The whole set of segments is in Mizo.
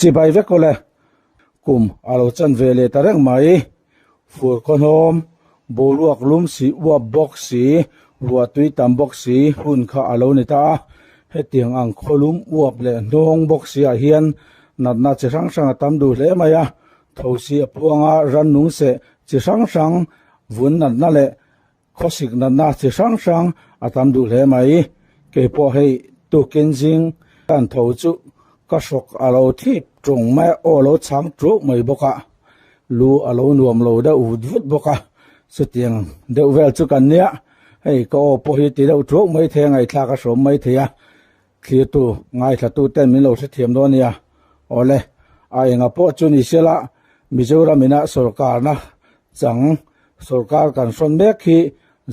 Chibai vek awle, kum a lo chan ve leh ta reng mai. Fur khawnawm, boruak lum si uap bawk si, ruah tui tam bawk si hun kha a lo ni ta a. Hetiang ang khawlum uap leh hnawng bawk si ah hian natna chi hrang hrang a tam duh hle mai a. Thosi a puang a, rannung seh chi hrang hrang vun natna leh Khawsik natna chi hrang hrang a tam duh hle mai. Kei pawh hei tukin zing kan tho chu ka hrawk a lo thip tung mai a, aw lo chhang ṭuak mai bawk a, lu a lo nuam lo deuh vut vut bawk a, chutiang deuh vel chu kan nia. Hei ka aw pawh hi ti deuh ṭuak mai thei a, ngaihthlak a hrawm mai thei a, thlirtu ngaithlatu ten min lo hrethiam dawn a nia. Awle, a enga pawh chu ni sela Mizoram ina sawrkarna chang Sorkar kan hrawn mek hi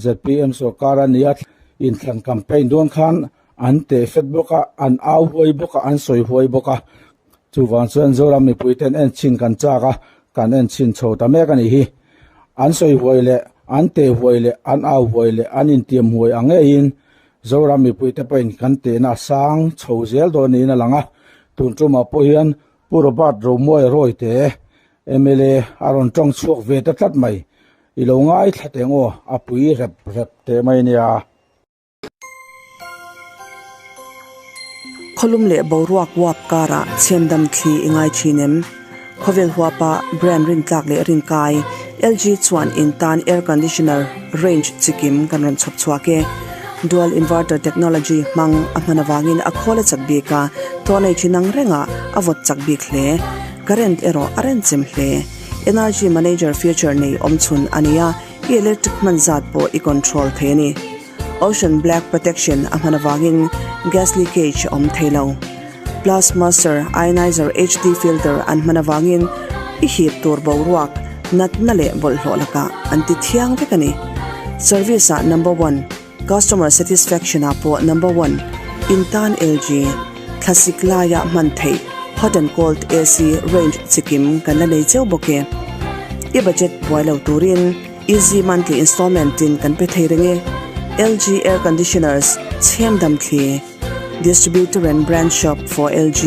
zpm sorkar a nia, inthlan campaign dawn khan an teh fet bawk a, an au huai bawk a, an sawi huai bawk a. Chuvang chuan Zoram mipui ten en chhin kan chak a, kan en chhin chho ta mek a nih hi. An sawi huai leh, an teh huai leh, an au huai leh, an intiam huai ang ngeiin Zoram mipui te pawhin kan tehna a sang chho zel dawn niin a lang a. Tun tumah pawh hian Pu Robert Romuai Rawite mla a rawn tawng chhuak ve ta tlat mai. I lo ngaithla teh ang aw, a pui rep rep teh mai nia. Khawlum leh boruak uap karah chhiamdam thli i ngai thin em? Khawvel huapa brand rintlak leh rinkai, LG chuan in tan air conditioner range chikim kan rawn chhawp chhuak e. Dual inverter technology hmang a hman avangin a khawl a chak bik a, thaw nei thin ang rengah a vawt chak bik hle. Current erawh a renchem hle. Energy manager feature nei awm chhun a ni a, i electric hman zat pawh i control thei a ni. Ocean black protection a hman avangin gas leakage a awm thei lo. Plus master ionizer HD filter an hman avangin i hip tur boruak, natna leh bawlhhlawh lakah an ti thiang vek a ni. Service ah number one. Customer satisfaction ah pawh number one in tan LG thlasik laia hman theih hot and cold AC range chikim kan la nei cheu bawk e. I budget buai lo turin easy monthly installment in kan pe thei reng e. LG air conditioners chhem dam thli Distributor and branch shop for LG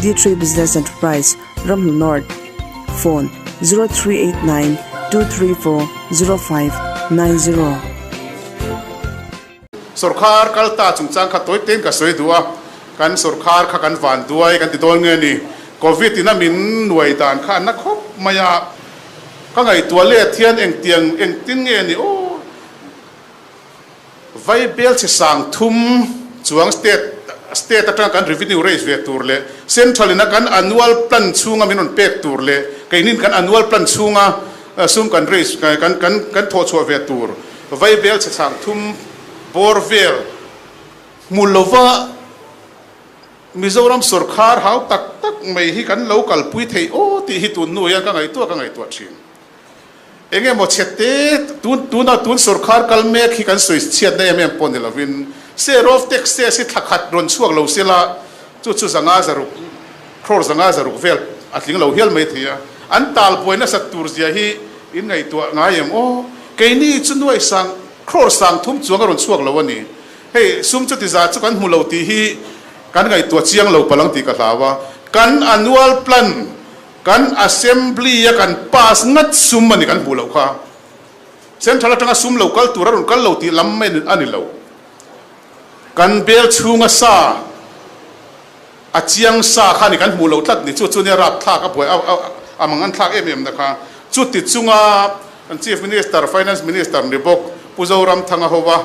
D3 Business Enterprise Ramhnu North Phone, 0389 234 0590. Sorkar kal ta chungchang kha tawi tein ka sawi duh a, kan sorkar kha kan van duai kan ti dawn nge ni, Covid in a min nuai dan kha a na khawp mai a, ka ngaihtuah let hian engtiang engtin nge ni aw, Vai bel chhe sang thum chuang state state atanga kan revenue raise ve tur leh central ina kan annual plan chhunga min rawn pek tur leh keinin kan annual plan chhunga sum kan raise kan kan kan thawh chhuah ve tur vai bel chhe sang thum bawr vel hmu lova Mizoram sorkar hau tak tak mai hi kan lo kalpui thei aw tih hi tun hnu hian ka ngaihtuah ka ngaihtuah thin. Eng emaw chhe te tun tuna tun sorkar kal mek hi kan sawi chhiatna em em pawh ni lovin share of taxes hi thla khat rawn chhuak lo sela chu chu zanga zaruk crore zanga zaruk vel a tling lo hial mai thei a, an tal buai nasat tur zia hi in ngaihtuah ngai em aw? Keini chu nuai sang crore sang thum chuang a rawn chhuak lo a ni. Hei sum chuti zah chu kan hmu lo tih hi kan ngaihtuah chiang lo palang tih ka hlau a, kan annual plan Kan Assembly a kan pass ngat sum a ni kan hmuh loh kha. Central atanga sum lo kal tur a rawn kal lo tih lam mai a ni lo. Kan bel chhunga sa a chiang sa kha a ni kan hmuh loh tlat ni. Chu chu nia rapthlak a buai a mang an thlak em em na kha. Chuti chunga kan Chief Minister, Finance Minister ni bawk Pu Zoramthanga hova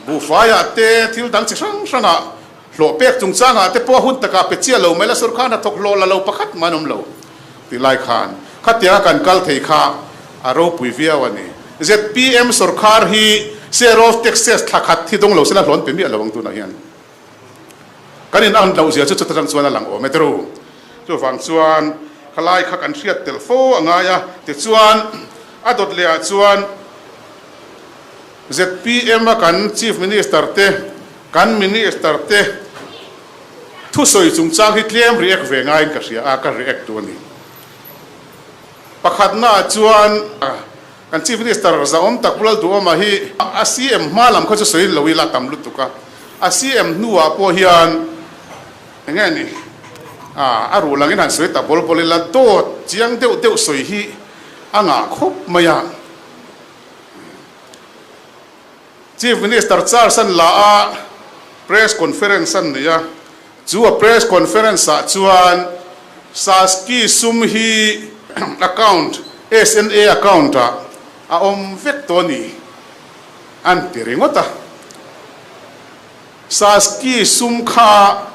buhfaiah te thil dang chi hrang hrangah Hlawh pek chungchangah te pawh hun takah pe chiah lo mai la sorkar hnathawk hlawh la lo pakhat mah an awm lo tih lai khan khatianga kan kal thei kha a ropui viau a ni. Zpm sorkar hi share of taxes thla khat hi dawng lo sela hlawn pe miah lo ang tunah hian kan in ang loh zia chu chuta tang chuan a lang awm e tru. Chuvang chuan khalai kha kan hriat tel fo a ngai a. Tichuan a dawt leh ah chuan zpm a kan Chief Minister te Kan Minister te thusawi chungchang hi tlem react ve ngaiin ka hria a, ka react duh a ni. Pakhatna ah chuan kan Chief Minister zahawm tak Pu Lalduhawma hi a CM hma lam kha chu sawi lo ila tam lutuk a, a CM hnuah pawh hian. Enge ni? A ruh langin han sawi ta bawl bawl ila dawt chiang deuh deuh sawi hi a ngah khawp mai a. Chief Minister Charles an la a, press conference an nei a, chu a press conference ah chuan Saski sum hi account, SNA account ah a awm vek tawh a ni an ti ringawt a. Saski sum kha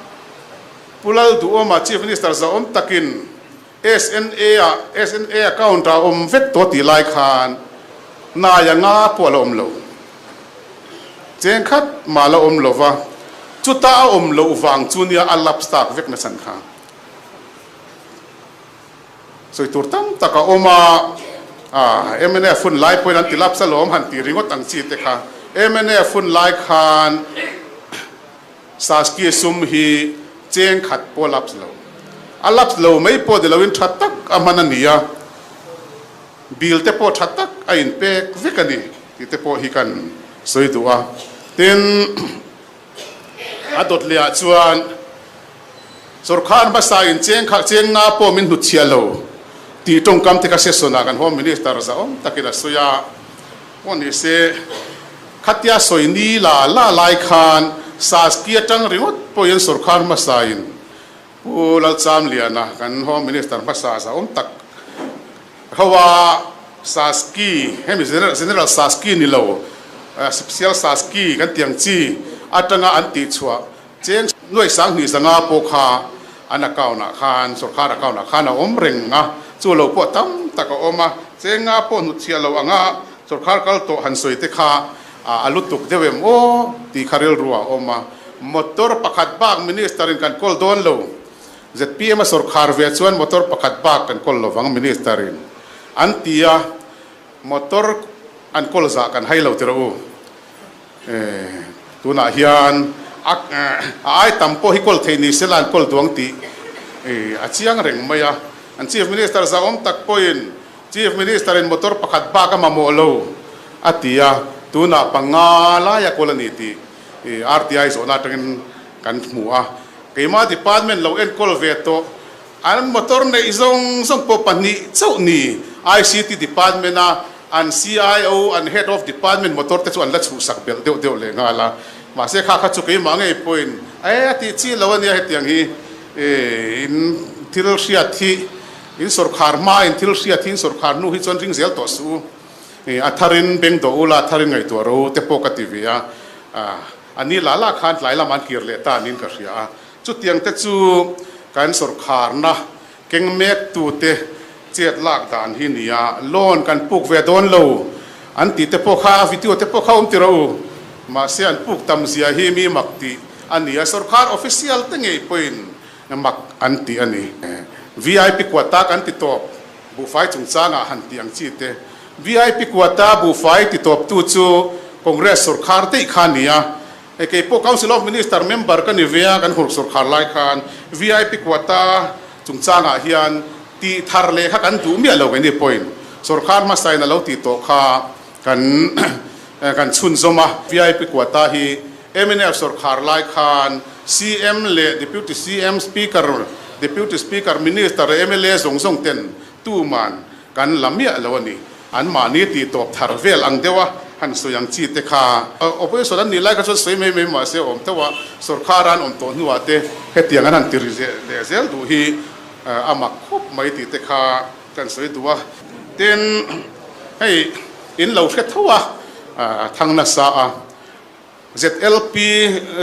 Pu Lalduhawma Chief Minister zahawm takin SNA ah SNA account ah awm vek tawh tih lai khan nai anga pawh a la awm lo. Cheng khat mah a la awm lo va, chuta a awm loh vang chu nia a lapse tak vek nachhan kha. Sawi tur tam tak a awm a, mnf hun lai pawhin an ti lapse alawm han tih ringawt ang chi te kha. Mnf hun lai khan Saskia sum hi cheng khat pawh a lapse lo. A lapse lo mai pawh ni loin tha tak a hman a ni a, bill te pawh tha tak a inpek vek a ni tih te pawh hi kan sawi duh a. Tin, a dawt leh ah chuan sorkar hmasa in cheng kha cheng nga pawh min hnutchhiah lo tih tawngkam te kha session ah kan Home Minister zahawm takin a sawi a. Pawh ni se, khatia sawi ni la la lai khan Saski atang ringawt pawhin sorkar hmasain Pu Lalchamliana kan Home Minister hmasa zahawm tak hoa Saski, hemi General Saski ni lo, Special Saski kan tih ang chi atanga an tihchhuah cheng nuai 2000 zanga pawh kha an account ah khan, sorkar account ah khan a awm reng a, chu lo pawh tam tak a awm a, cheng nga pawh hnutchhiah lo anga sorkar kal tawh han sawi te kha a lutuk deuh em aw tih kha rilru ah a awm a, motor pakhat bak minister in kan kawl dawn lo, zpm a sorkar ve chuan motor pakhat bak kan kawl lovang minister in an ti a, motor an kawl zah kan hai lo tiraw u. Tunah hian a ai tam pawh hi kawl theih ni sela an kawl duang tih a chiang reng mai a. An Chief Minister zahawm tak pawhin Chief Minister in motor pakhat bak a mamawh lo a ti a, tunah panga laia kawl a ni tih RTI zawhna atangin kan hmu a. Keimah department lo enkawl ve tawh An motor neih zawng zawng pawh pahnih chauh ni. ICT department a an CIO, an head of department motor te chu an la chhuhsak belh deuh deuh leh nghal a. Mahse kha kha chu keimah ngei pawhin e a tih chi lo a nia hetiang hi in thil hriat hi in sawrkhar hma in thil hriat hi in sawrkhar hnu hi chuan ring zel tawh suh u. A tharin beng dawh ula a tharin ngaihtuah ro te pawh ka ti ve a. A ni lah lah khan tlai lamah an kir leh ta niin ka hria a. Chutiang te chu kan sawrkharna keng mek tute chet lak dan hi nia, loan kan puk ve dawn lo an tih te pawh kha a video te pawh kha awm ti rawh u. Mahse an puk tam zia hi mi mak tih a ni a, sawrkhar official te ngei pawhin mak an tih a ni. VIP quota kan ti tawp buhfai chungchangah han tih ang chi te. VIP quota buhfai ti tawptu chu Congress sawrkhar daih kha a ni a, Hei kei pawh Council of Minister member ka ni ve a, kan hur sawrkhar lai khan VIP quota chungchangah hian tih thar leh kha kan duh miah lo kei ni pawhin sawrkhar hmasain a lo tih tawh kha kan kan chhunzawm a. VIP quota hi mnf sawrkhar lai khan CM leh Deputy CM, Speaker, Deputy Speaker, Minister leh mla zawng zawng ten tuman Kan la miah lo a ni. An mahni tih tawp thar vel ang deuh a han sawi ang chi te kha. Opposition an nih lai kha chuan sawi mai mai mah se awm teuh a, sorkar an awm tawh hnuah te hetiang an han ti ri leh zel duh hi a mak khawp mai tih te kha kan sawi duh a. Tin, hei in lo hre tho a, thang nasa a. ZLP,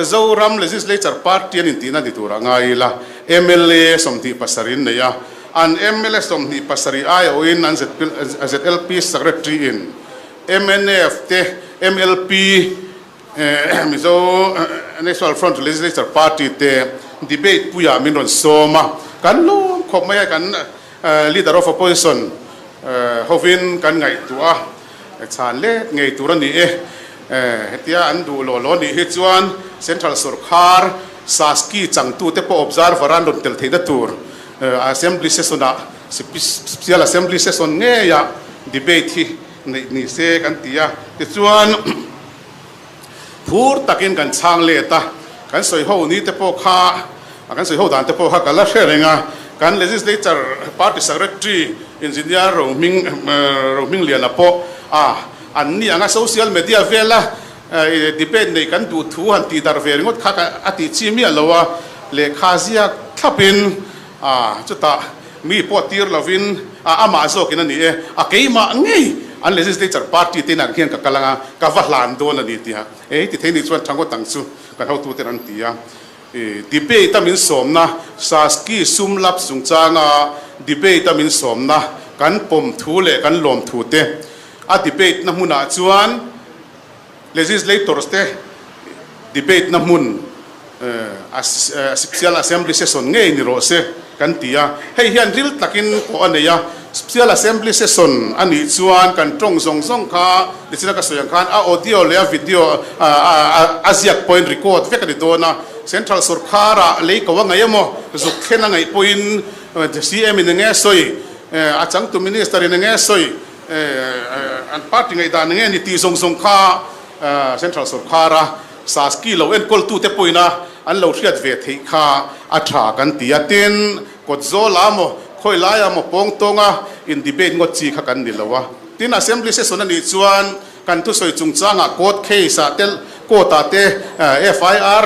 Zoram Legislature Party an intihna ni turah ngai ila, mla 27 in nei a, an mla 27 aiawhin an ZLP Secretary in mnf te MLP, Mizo National Front Legislature Party te debate puiah min rawn sawm a, kan lawm khawp mai a, kan Leader of Opposition hovin kan ngaihtuah a, chhan let ngei tur a ni e. Hetia an duh lawh lawh nih hi chuan Central sorkar Saski changtute pawh observer an rawn tel theihna tur Assembly session ah Special Assembly session ngeiah debate hi neih ni se kan ti a. Tichuan phur takin kan chhang let a, kan sawi ho ni te pawh kha. A kan sawi ho dan te pawh kha ka la hre reng a, kan Legislature Party Secretary Engineer Rohming Rohmingliana pawh a an ni anga social media vela debate neih kan duh thu han tih darh ve ringawt kha a tih chi miah lo a, lehkha ziak thlapin a chutah mi pawh tir lovin a amah zawkin a ni e, a keimah ngei an Legislature Party te inah hian ka kal anga ka va hlan dawn a ni tia ei ti thei nih chuan tha ngawt ang chu kan hotuten an ti a. Debate a min sawmna, Saski sum lap chungchanga debate a min sawmna kan pawm thu leh kan lawm thu te, a debate na hmunah chuan legislators te debate na hmun Special Assembly Session ngei ni rawh se kan ti a. Hei hian ril takin pawh a nei a, Special Assembly Session a nih chuan kan tawng zawng zawng kha Nichina ka sawi ang khan a audio leh a video a ziak pawhin record vek a ni dawn a, Central sawrkharah lei ko a ngaih emaw, zuk thlen a ngaih pawhin CM in enge sawi, a changtu Minister in enge sawi, an party ngaihdan enge ni tih zawng zawng kha Central sawrkhara Saski lo enkawltute pawhin a an lo hriat ve theih kha a tha kan ti a. Tin, kawt zawlah emaw, khawi laiah emaw pawng tawnga in debate ngawt chi kha kan ni lo a. Tin, Assembly session a nih chuan kan thusawi chungchangah court case ah te, court ah te FIR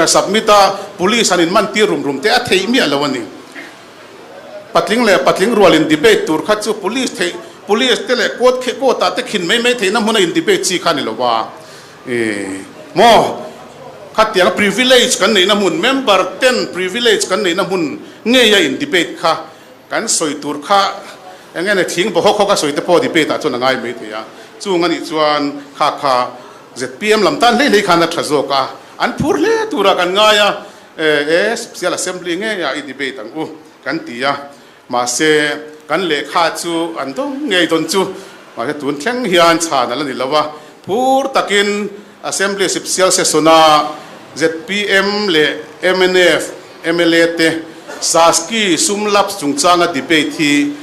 submit a police han in man tir rum rum te a theih miah lo a ni. Patling leh patling rual in debate tur kha chu police theih, police te leh court court ah te khin mai mai theihna hmuna in debate chi kha a ni lo a. Maw? Khatiang privilege kan neihna hmun, member ten privilege kan neihna hmun ngeia in debate kha kan sawi tur kha eng nge ni thing bawhawk hawk a sawi te pawh debate ah chuan a ngai mai thei a. Chung a nih chuan kha kha zpm lam tan hlei hlei khan a tha zawk a, an phur hle turah kan ngai a, e Special Assembly ngeiah i debate ang u kan ti a. Mahse, kan lehkha chu an dawng ngei dawn chu. Mahse, tun thleng hian chhan a la ni lo a. Phur takin Assembly Sipsial Session-a zpm leh mnf mla te Saski sum lapse chungchanga debate hi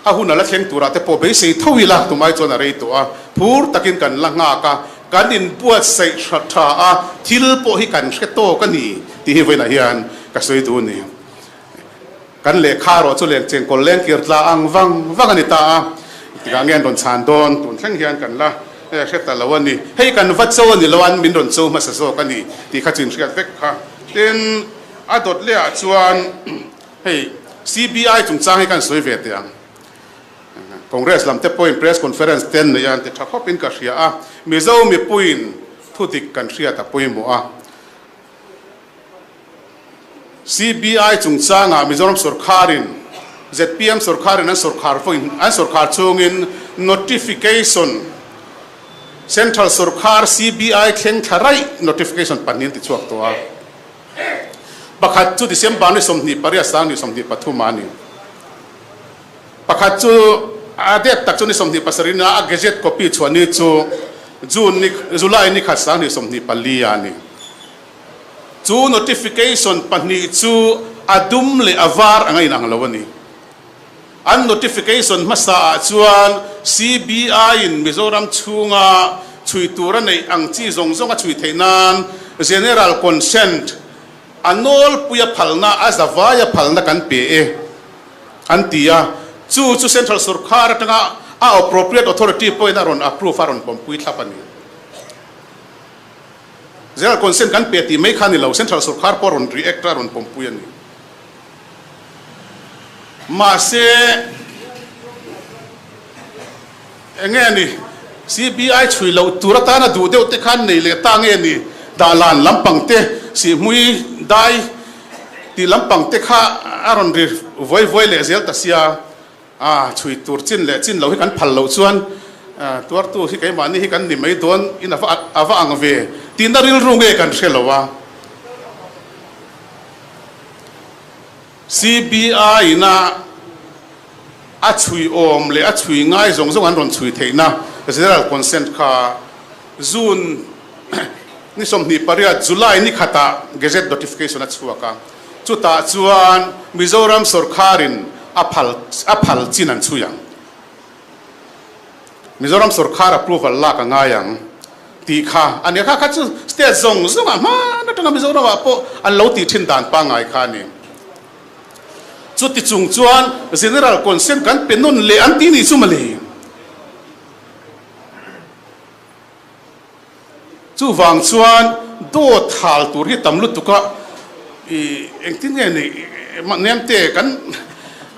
a hun a la thleng turah te pawh beisei tho ila tumai chuan a rei tawh a. Phur takin kan la nghak a, kan inbuatsaih tha tha a, thil pawh hi kan hre tawk a ni tih hi vawiinah hian ka sawi duh a ni. Kan lehkha erawh chu leng cheng kawl leng kir tla ang vang vang a ni ta a, tikah nge an rawn chhan dawn tun thleng hian kan la hre ta lo a ni. Hei kan va cho a ni lo an min rawn cho hmasa zawk a ni tih kha chin hriat vek kha. Tin, a dawt leh ah chuan hei CBI chungchang hi kan sawi ve teh ang. Congress lam te pawhin press conference te an nei a, an ti tha khawpin ka hria a, Mizo mipuiin thudik kan hriat a pawimawh a. CBI chungchangah Mizoram sawrkharin zpm sawrkharin an sawrkhar vawiin an sawrkhar chungin notification Central sawrkhar CBI thleng thla raih notification pahnih an ti chhuak tawh a. Pakhat chu December ni 28 sang ni 23 a ni. Pakhat chu a date tak chu ni 27 a a gazette copy chhuah ni chu June ni July ni khat sang ni 24 a ni. Chu notification pahnih chu a dum leh a var anga inang lo a ni. An notification hmasa ah chuan CBI in Mizoram chhunga chhui tur a neih ang chi zawng zawng a chhui theih nan General Consent a nawlpui a phalna a zavai a phalna kan pe e an ti a, chu chu Central Sorkar atanga a appropriate authority pawhin a rawn approve a rawn pawmpui thlap a ni. General consent kan pe tih mai kha a ni lo, Central sawrkar pawh a rawn react a, a rawn pawmpui a ni. Mahse, eng nge ni, CBI chhui loh tur atana duh deuh te khan nei leh ta nge ni, dahlan lampang te, sihhmui dai tih lampang te kha a rawn ri vuai vuai leh zel ta sia. A chhui tur chin leh chin lo hi kan phal loh chuan tuartu hi keimahni hi kan ni mai dawn in a va a va ang ve tihna rilru nge kan hre lo a. CBI ina a chhui awm leh a chhui ngai zawng zawng an rawn chhui theihna General Consent kha June ni 28 July ni khatah Gazette Notification a chhuak a. Chutah chuan Mizoram sawrkharin a phal a phal chin an chhui ang. Mizoram sawrkhar approval lak a ngai ang. Tih kha a ni a, kha kha chu state zawng zawngah hman atanga Mizoramah pawh an lo tih thin dan pangngai kha a ni. Chuti chung chuan General Consent kan pe nawn leh an ti nih chu mawle. Chuvang chuan dawt hal tur hi tam lutuk a, i engtin nge ni nemte kan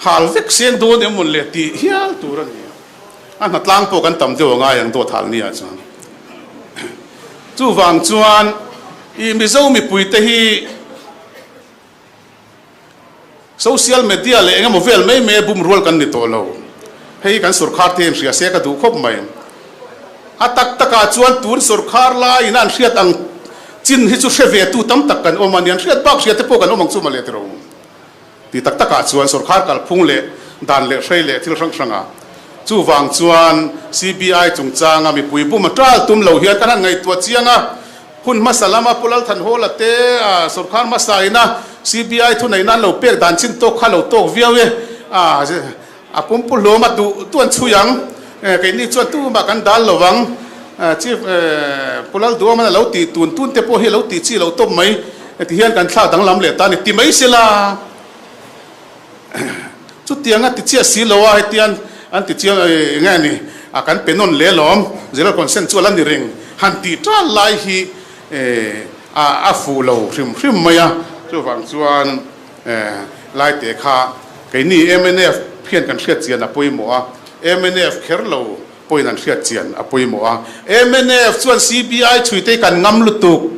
hal vek seng dawn em mawle tih hial tur a ni. A hnatlang pawh kan tam deuh a ngai ang dawt hal nia chuan. Chuvang chuan i Mizo mipuite hi social media leh engemaw vel mai mai a bum rual kan ni tawh lo. Hei hi kan sorkar te hian hria se ka duh khawp mai. A tak takah chuan tun sorkar laiin an hriat ang chin hi chu hre ve tu tam tak kan awm a ni. An hriat bak hria te pawh kan awm ang chu mawle tiro. Ti tak takah chuan sorkar kalphung leh dan leh hrei leh thil hrang hrangah chuvang chuan CBI chungchanga mipui bum a ṭal tum lo hian kan han ngaihtuah chiang a, hun hmasa lama Pu Lalthanhawla te a sorkar hmasa ina CBI thuneihna an lo pek dan chin tawk kha lo tawk viau e, a pumpu hlawm a duh duh an chhui ang, keini chuan tumah kan dal lo vang, Chief Pu Lalduaman a lo tih tun tun te pawh hi a lo tih chi loh tawp mai. Heti hian kan thlak danglam leh ta a ni ti mai sela, chutiang a ti chiah si lo a, hetian an ti chiang eng nge ni a kan pe nawn leh alawm, zero consent chu a la ni reng, han tih tal lai hi a fuh lo hrim hrim mai a, chuvang chuan laite kha keini mnf hian kan hriat chian a pawimawh a, mnf kher lo pawhin an hriat chian a pawimawh a, mnf chuan CBI chhuite kan ngam lutuk.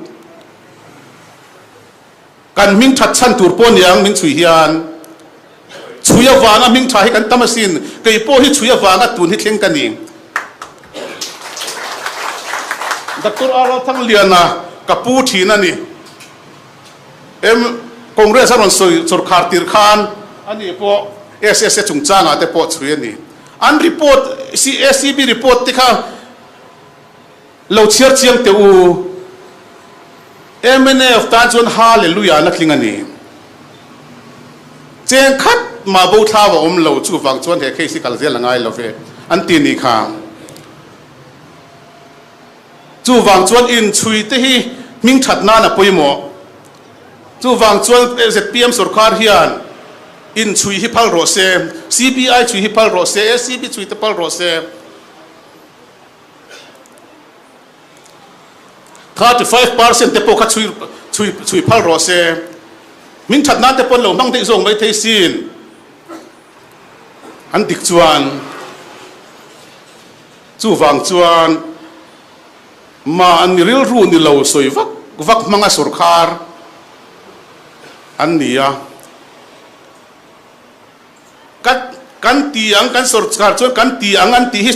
Kan hming that chhan tur pawh niang min chhui hian chhui avanga hming tha hi kan tam asin, kei pawh hi chhui avanga tun hi thleng ka ni. Doctor R Lalthangliana ka pu thin a ni. M Congress a rawn sawi chawrkhar tir khan ani pawh SSA chungchangah te pawh chhui a ni. An report ACB report te kha Lo chhiar chiang teh u. Mnf tan chuan Hallelujah na tling a ni. Cheng khat mah bo thlau a awm lo, chuvang chuan he case hi kal zel a ngai lo ve an ti ni kha. Chuvang chuan inchhui te hi hming that nan a pawimawh. Chuvang chuan zpm sorkar hian inchhui hi phal rawh se, CBI chhui hi phal rawh se, ACB chhui te phal rawh se. 35% te pawh kha chhui chhui chhui phal rawh se. Min that nan te pawn lo hmang daih zawk mai thei sin. An dik chuan chuvang chuan ma an ni rilru ni lo sawi vak vak hmanga sorkar an ni a. Ka kan ti ang, kan sorkar chuan kan ti ang an tih hi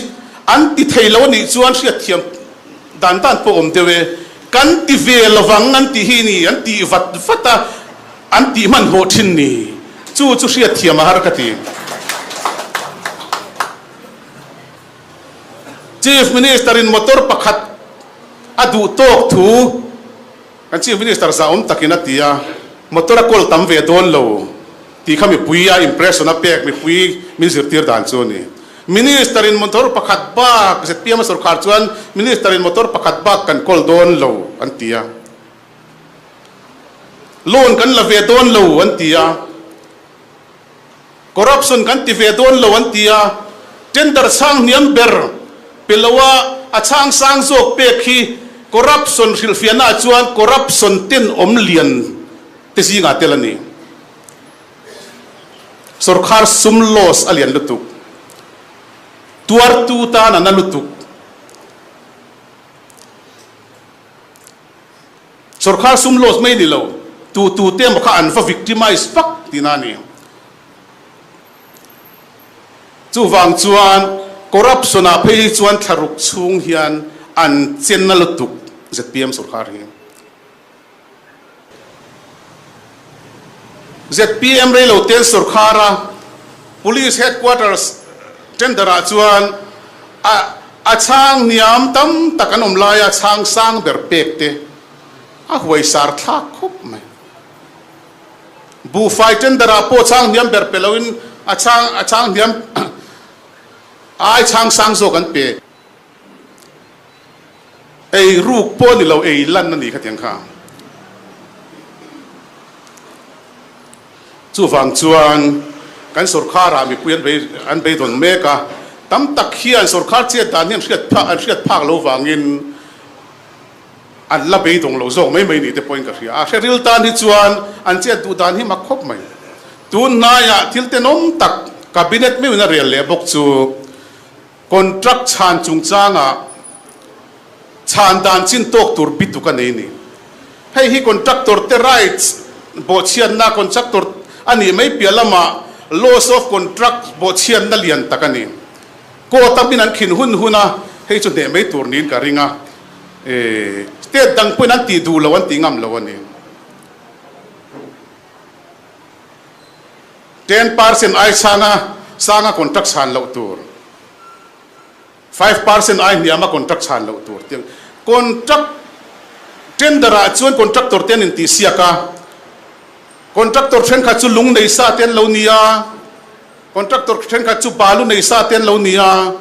an ti thei lo a nih chuan hriatthiam dan dan pawh awm deuh e. Kan ti ve lovang an tih hi ni, an tih vat vat a, an tih hmanhmawh thin ni. Chu chu hriatthiam a har ka ti. Chief Minister in motor pakhat a duh tawk thu Kan Chief Minister zahawm takin a ti a, motor a kawl tam ve dawn lo tih kha mipui a impression a pek mipui min zirtir dan chu a ni. Minister in motor pakhat bak zpm a sorkar chuan Minister in motor pakhat bak kan kawl dawn lo an ti a, loan kan la ve dawn lo an ti a, corruption kan ti ve dawn lo an ti a, tender chhang hniam ber pe lo a a chhang sang zawk pek hi corruption hrilhfiahna ah chuan corruption tenawm lian te zingah tel a ni. Sorkar sum loss a lian lutuk. Tuartu tan a na lutuk. Sorkar sum loss mai ni lo, tu tu te emaw kha an va victimize vak tihna a ni. Chuvang chuan corruption ah phei hi chuan thlaruk chhung hian an chen na lutuk zpm sorkar hi. Zpm reilo ten sorkar a Police Headquarters tender ah chuan a a chhang hniam tam tak an awm laia chhang sang ber pek te a huaisar thlak khawp mai. Buhfai tender ah pawh chhang hniam ber pe loin a chhang a chhang hniam ai chhang sang zawk an pe. Ei ruk pawh ni lo, ei lan a ni khatiang kha. Chuvang chuan kan sorkharah mipui an bei an beidawn mek a, tam tak hian sorkhar chet dan hi an hriat phak an hriat phak lo vangin an la beidawng lo zawk mai mai ni te pawhin ka hria a. Hreril tan hi chuan an chet duh dan hi mak khawp mai. Tun hnaiah thil tenawm tak Cabinet meuhin a rel leh bawk chu Contract chhan chungchangah chhan dan chin tawk tur bituk a nei ni. Hei hi contractor te rights bawhchhiatna contractor a nih mai piah lamah laws of contract bawhchhiatna lian tak a ni. Court a min an khin hun hun a, hei chu hneh mai tur niin ka ring a. State dang pawhin an tih duh lo an tih ngam lo a ni. 10% ai sanga sanga contract chhan loh tur, 5% ai hniama contract chhan loh tur tih contract tender ah chuan contractor te an intihsiak a, contractor thenkhat chu lung nei sa te an lo ni a, contractor thenkhat chu balu nei sa te an lo ni a,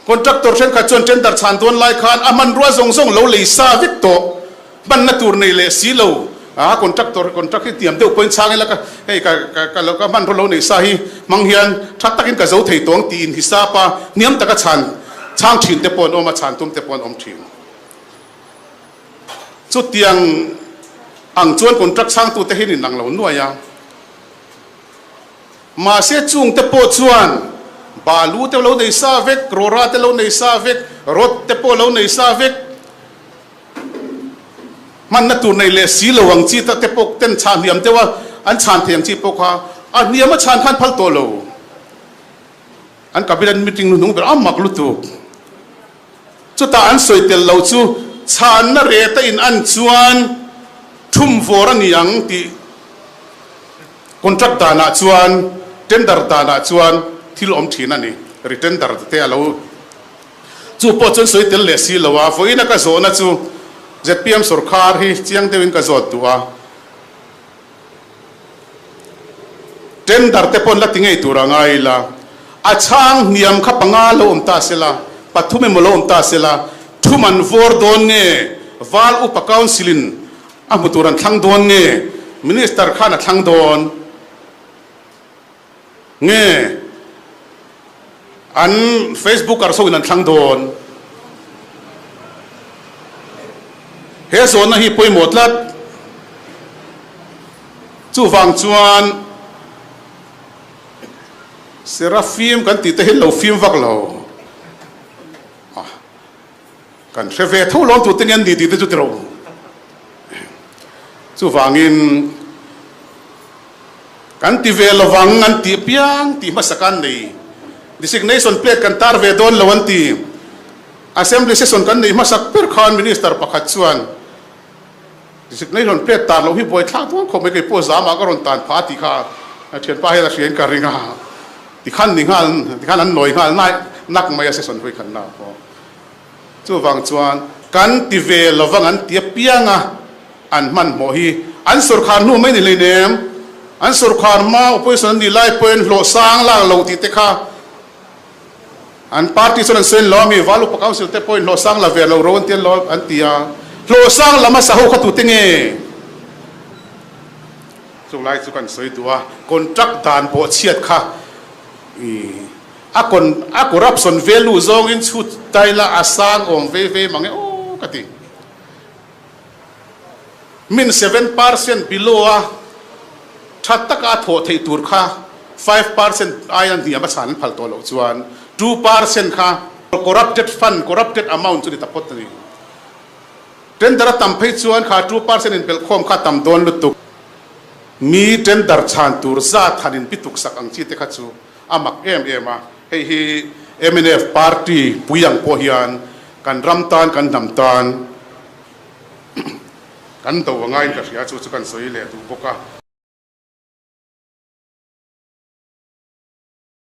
contractor thenkhat chuan tender chhan dawn lai khan a hmanrua zawng zawng lo lei sa vek tawh. Hmanna tur nei leh si lo a contractor contract hi tiam deuh pawhin chhang ila ka hei ka ka ka lo ka hmanraw lo nei sa hi hmang hian tha takin ka zo thei tawng tiin hisap a hniam taka chhan chhang thin te pawh an awm a chhan tum te pawh an awm thin. Chutiang ang chuan contract chhangtute hi an inang lo nuai a. Mahse chung te pawh chuan balu te lo nei sa vek, rawra te lo nei sa vek, rod te pawh lo nei sa vek. Hmanna tur nei leh si lo ang chi ta te pawh ten chhan hniam deuh a, an chhan thei ang chi pawh kha a hniam a chhan khan phal tawh lo. An cabinet meeting hnuhnung ber a mak lutuk. Chutah an sawi tel lo chu chhanna reta in an chuan thum vawr a ni ang tih contract danah chuan tender danah chuan thil awm thin a ni. Retender te a lo. Chu pawh chuan sawi tel leh si lo a, vawiina ka zawhna chu zpm sawrkhar hi chiang deuhin ka zawt duh a, tender te pawn la ti ngei tur a ngai ila, a chhang hniam kha panga lo awm ta sela, pathum emaw lo awm ta sela, thum an vawr dawn nge, Val Upa Council in a hmu tur an thlang dawn nge, Minister khan a thlang dawn. Nge an Facebookers ho in an thlang dawn? He zawnna hi pawimawh tlat. Chuvang chuan Seraphim kan tih te hi lo fim vak lo. Kan hre ve tho lawm tute nge an ni tih te chu ti ro. Chuvangin kan ti ve lovang an tih apiang tih hmasa khan nei. Designation plate kan tar ve dawn lo an ti. Assembly session kan neih hmasak ber khan Minister pakhat chuan designation plate tar loh hi buaithlak dawn khawp mai kei pawh zamah ka rawn tan phah a tih kha a thianpa hian a hriain ka ring a. Tikhan ni nghal tikhan an nawi nghal nak mai a session hui khanna pawh. Chuvang chuan kan ti ve lovang an ti apiang a, an hmanhmawh hi an sawrkhar hnu mai ni hleinem. An sawrkhar hma opposition an nih lai pawhin hlawh sang lak lo tih te kha an party chuan an sawi lo a mi, Val Upa Council te pawhin hlawh sang la ve lo ro an ti lo an ti a, hlawh sang lam a sa ho kha tute nge? Chulai chu kan sawi duh a, contract dan bawhchhiat kha i. A con a corruption value zawngin chhut taila a sang awm vei vei mang e aw ka ti. Min 7% below a tha taka a thawh theih tur kha 5% aia hniam a chhan an phal tawh loh chuan 2% kha corrupted fund corrupted amount chu ni ta phawt a ni. Tender a tam phei chuan kha 2% inbelhkhawm kha a tam dawn lutuk. Mi tender chhan tur zat han inbituk sak ang chi te kha chu A mak em em a, hei hi mnf party pui ang pawh hian kan ram tan kan hnam tan kan do a ngaiin ka hria, chu chu kan sawi leh duh bawk a.